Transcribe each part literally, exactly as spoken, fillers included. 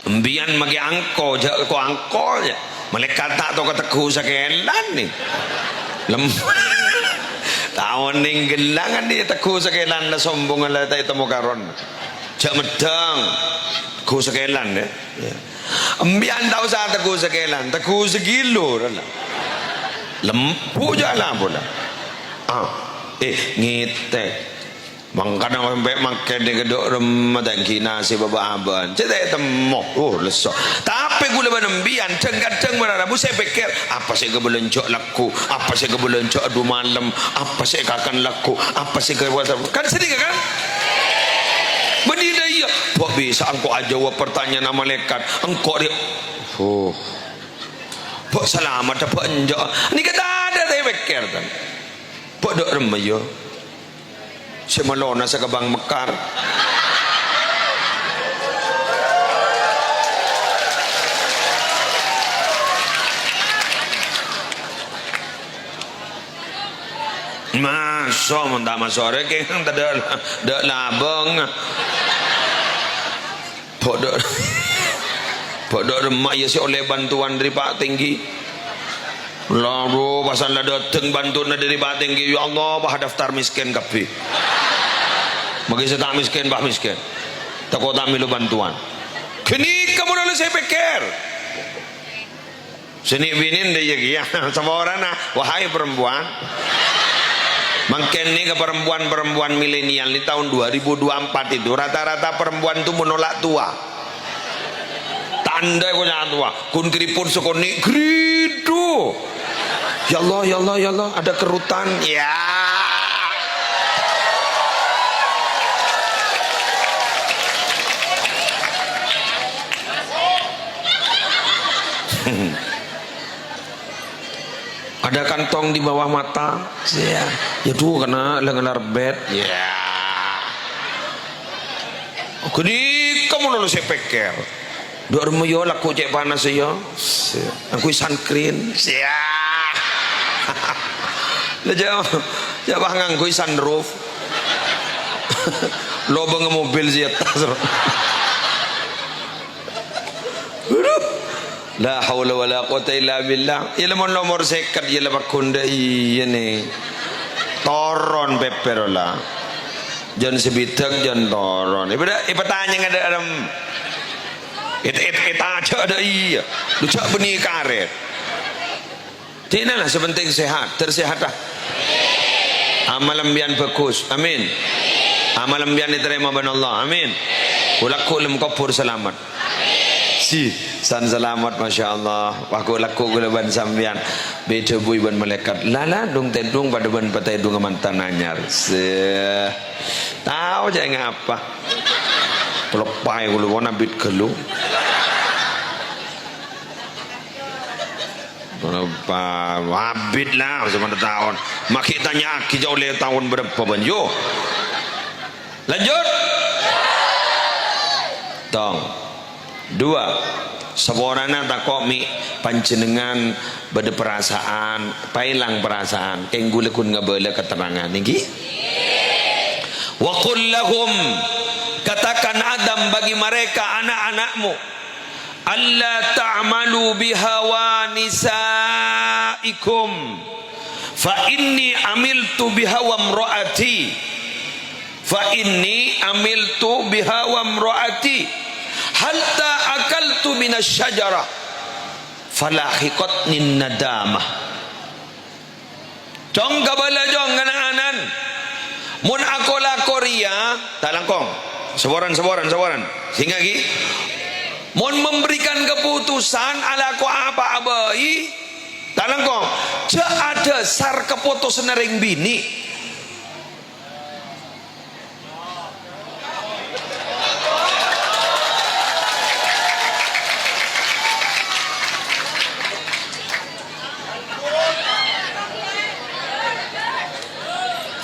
Embiyan makè angko, jhâ' ko angko, jâ. Malaèkat ta' tao ka tegghu sakèlan, nè. Lem-, ta' onèng ghellâ' kan, iyâ, tegghu sakèlan la sombong la ta' ètemmo karon. Jhâ' meddhâng. Tegghu sakèlan, yâ. Yâ. Embiyan ta' osa tegghu sakèlan, tegghu sakilo, rèn. Lembu jâ' la pola. Ah, eh, ngètè. Mangkana sampè' mangkèn nèka dâ' remma ta' èngghina sè bâbâ-abâ'ân. Cè' ta' ètemmo. Oh, lesso. Tapè ghulâ bân embiyan, dhâng-kadhâng bârâmma sè pèkkèr, "Apa sè èkabâlânjhâ lagghu? Apa sè èkabâlânjhâ adhu malem? Apa sè èkakan lagghu? Apa sè èka-," kan sèdhingngâ, kan? Bânnè dâ' iyâ. Bâ' bisa engko' ajâwâb partanya'anna malaèkat. Engko' rè-, oh. Bâ' salamet, bâ' enjâ'. Nèka tadâ' ta' èpèkkèr, kan? Bâ' dâ' remma, yâ. Sè malona sè ka Bank Mekar. Maso' mon ta' maso' rè kèng tadâ', dâ' labâng. Bâ' dâ', bâ' dâ' remma iyâ sè ollè bantuan dâri Pa' Tèngghi. Lâru, pas la dâteng bantuna dâri Pa' Tèngghi, "Ya Allah, bâ' daftar miskin kabbhi. Maghi sè ta' miskin, bâ' miskin. Tako' ta' mèlo bantuan." Ghânèka mon ollè sè pèkkèr. Sè nè'-binè' dâ' iyâ kèya, saporana, wahai perempuan. Mangkèn nèka perempuan-perempuan milenial nè, tahun dua ribu dua puluh empat itu, rata-rata perempuan itu menolak tua. Tandhâ kok nyang tua, ghun keriput sakonè' gridhu. "Ya Allah, ya Allah, ya Allah, ada kerutan." Ya. Ada kantong di bawah mata. Ya. Ya, duh, kèna la ngalarbet. Ya. Ghânèka mon ollè sè pèkkèr. Dâ' remma, yâ, lagghu cè' panas, yâ. Ngangghuy sunscreen. Ya. La, jâ-, jâ' bâ' ngangghuy sunroof. Lobângnga mobil sè è attas. Aduh. La haula wala quwwata illa billah. Iyâ la mon la omor sèket, iyâ la pagghun dâ' iyâ nè. Toron pèpèr la. Jân sè bidhâk, jân toron. Èpadâ-, èpatanya ngadâ' rem. Èt-, èt-, ètajâ' dâ' iyâ. Lu jâ' bânnè karèt. Dinala sè penting sehat, tersehat, ah. Amal embiyan bagus, amin. Amal embiyan diterima bân Allah, amin. Ghulâ-ghulâ lem kobhur salamet. Si, san salamet, masyaallah. Wah, ghulâ-ghulâ bân sampèyan bhidhâ buwi bân malaèkat. Lala, dung-tèdung padâ bân patèdungnga mantan anyar. Se-, tao jâ' ngapa. Peleppaè ghulâ pon abit ghâllu. Abit la, sampèyan taon. Maghi tanya'aghi jâ' ollè taon bârâmpa bân, yo. Lanjut. Tong. Dua. Saporana tako' mè' panjhennengngan bâdâ parasaan, paèlang parasaan, kèng ghulâ ghun ngabâlâ katerrangan, ènggi? Wa qul lahum, katakan Adam bagi mereka, anak-anakmu, "Alla ta'malu bihawa nisaikum, fa inni amiltu bihawa imra'ati, fa inni amiltu bihawa imra'ati, hatta akaltu minasy syajarah, falahiqatnin nadamah." Cong, kabâlâ, cong, ngan-ana'an. Mon ako-lako rèya, ta' langkong. Saporana, saporana, saporana. Sèngnga'aghi. Mon memberikan keputusan, alako apa'a bhâi, ta' langkong. Jâ' adhâsar keputusanna rèng binè'.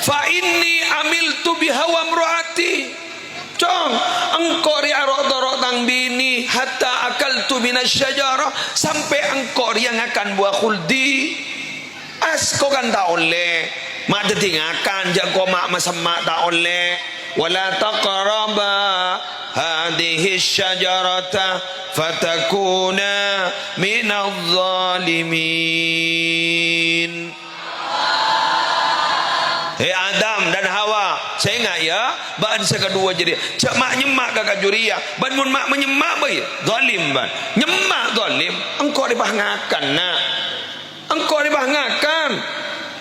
"Fa inni amiltu bihawa imra'ati." Cong, engko' rè aro'-toro' tang binè, "hatta akaltu minasy syajarah," sampè' engko' rèya ngakan buah khuldi. Asko kan ta' ollè. Ma' dhâddhi ngakan, jâ' ko ma' masemma' ta' ollè. "Wa la taqraba hadhihi syajarata fatakuna minadh dhalimin." He Adam dan Hawa, sènga', ya, bâ'ân sè kaduwâ jârèya. Jhâ' ma'-nyemma' ka kaju rèya. Bân mon ma'-manyemma' bhâi, zalim, bân. Nyemma' zalim, engko' rèpa ngakan, na'. Engko' rèpa ngakan.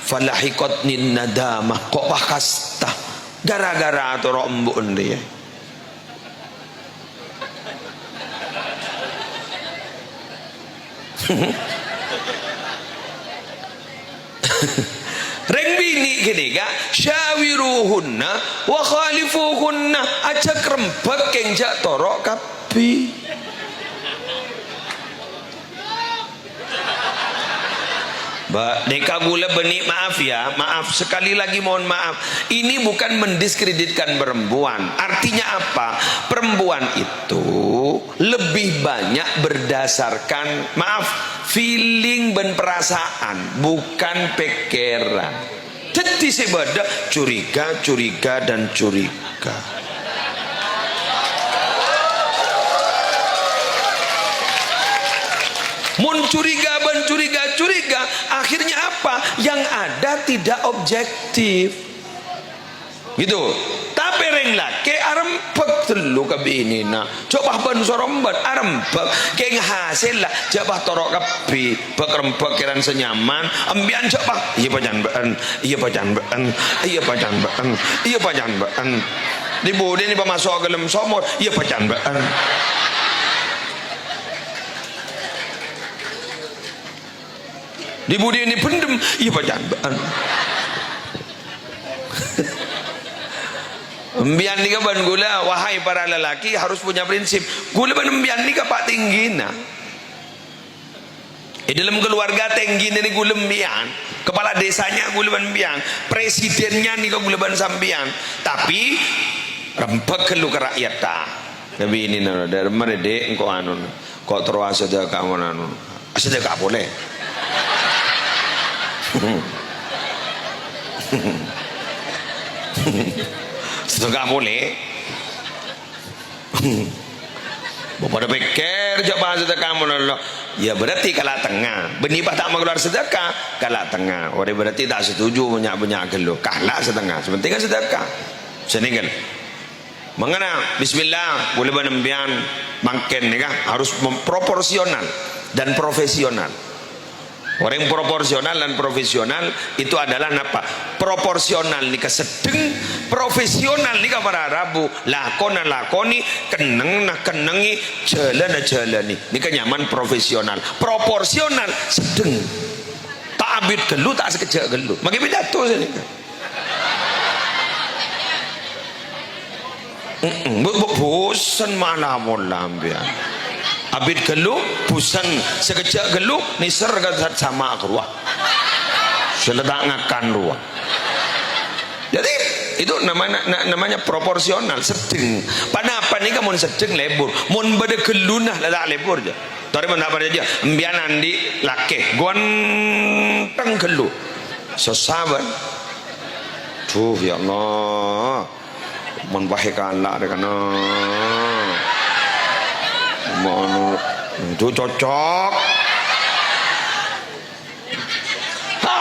Falahiqatnin nadamah, ko' pakasta. Gara-gara atoro' embu'en rèya. Rèng binè' ghânèka, "Syawiruhunna wa khalifuhunna." Ajhâk rembhâk kèng jhâ' toro' kabbhi. Ba-, nèka ghulâ bânnè, maaf ya, maaf, sekali lagi mohon maaf. Ini bukan mendiskreditkan perempuan. Artinya apa? Perempuan itu lebih banyak berdasarkan, maaf, feeling bân perasaan, bukan pèkkèran. Dhâddhi sè bâdâ curiga, curiga, dan curiga. Mon curiga bân curiga, curiga, akhirnya apa? Yang ada tidak objektif. Gitu. Tapè rèng lakè' arembhâk ghâllu ka binèna. Jhâ' pas bân-soromban, arembhâk. Kèng hasèlla, jhâ' pas toro' kabbhi. Bâk-rembhâk kèran sè nyaman. Empèyan jhâ' pas, "Iyâ, pacan bâ'ân. Iyâ, pacan bâ'ân. Iyâ, pacan bâ'ân. Iyâ, pacan bâ'ân." Di-budina pamaso' ka dâlem somor. "Iyâ, pacan bâ'ân." Di-budina bhendhem. "Iyâ, pacan bâ'ân." Empèyan nèka bân ghulâ, wahai para lelaki, harus punya prinsip. Ghulâ bân empèyan nèka pa' tèngghina. È dâlem kaluwarga tèngghina nèka ghulâ empèyan. Kepala desanya ghulâ bân empèyan. Presidennya nèka ghulâ bân sampèyan. Tapè, rembhâk ghâllu ka ra'yatta. Ka binèna, "Dâ' remma, Dhi', engko' anu, engko' terro asadhâka mon anu." Asadhâka polè. Sadhâka polè. Bâ' padâ pèkkèr, jhâ' pas sadhâka mon lo. Ya, berarti kala' tengnga. Bânnè pas ta' makalowar sadhâka, kala' tengnga. Orèng berarti ta' setuju bânnya'-bânnya' ghâllu. Kala' satengnga. Sè pentèng kan sadhâka. Sè nèngghâl. Mangkana, bismillah, ghulâ bân empèyan mangkèn nèka harus mem-, proporsional dan profesional. Orèng proporsional dan profesional itu adalah napa? Proporsional nèka seddheng, profesional nèka para rabu, lakona lakonè, kennengnga kennengngè, jhâlâna jhâlânè. Nèka nyamana profesional. Proporsional seddheng. Ta' abit ghâllu, ta' sakejjhâ' ghâllu. Mangkè pidato sanèka. Mm-mm, bu-, bu-, bosen mala-mola empèyan. Abit ghâllu, bosen, sakejjhâ' ghâllu, nèser ka zat sama' ka rowa. Sè la ta' ngakan rowa. Jadi, itu namanya, na-, namanya proporsional, seddheng. Ponapa nèka mon seddheng lebur, mon bâdâ ghâlluna la ta' lebur, jâ. Torè mon ta' parcajâ, empèyan andi' lakè, ghânteng ghâllu. Sossa, bân. Duh, ya Allah. Mon wahè kala' rè kana. Mon, duh, cocok. Ha!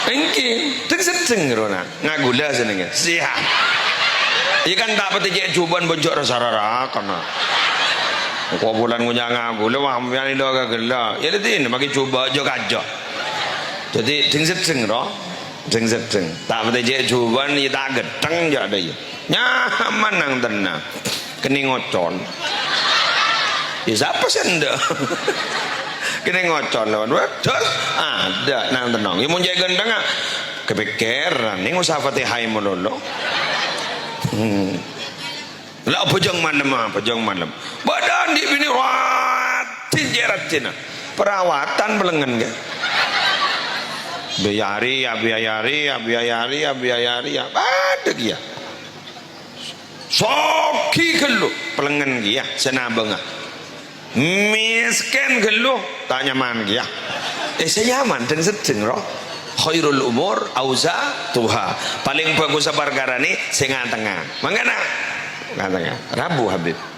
Èngghi, dhâng-seddheng rowa. Ngaghulâ jenengngè. Siap. Iyâ kan ta' patè cè' jhubâ'ân bânjâ' rasa-rara kana. Kok bulân ngonya' ngaghulâ, wah, empèyan lo' ka ghellâ'. Iyâ, dhâddhi, makè jhubâ' jâ kajâ. Dhâddhi, dhâng-seddheng, ro. Dhâng-seddheng. Ta' patè cè' jhubâ'ân, iyâ ta' ghettheng, jâ' dâ, iyâ. Nyaman nang tennang. Kennèng ocol. Ya, sapa sè endâ'? Kennèng ocol, lawan wedhus. Adâ', nang tennang. Ya, mon cè' ghentheng, ah. Kapèkkèran, nèng usaha Fatihah malolo. Hmm. La, abhâjâng malem, ah, abhâjâng malem. Bâdâ andi' binè raddhin, cè' raddhinna. Perawatan palengngen, ghi. Biayari, ya, biayari, ya, biayari, ya, biayari, ya. Bâdâ, ghi, ya. Soghi ghâllu, palengngen kèya sè nabângnga. Mèskèn ghâllu, ta' nyaman kèya. Eh, sè nyaman dhâng-seddheng, ro. Khairul umur awsatuha. Palèng bhâghussa parkara nè sè nga-tengnga. Mangkana nga-tengnga. Rabu, Habib.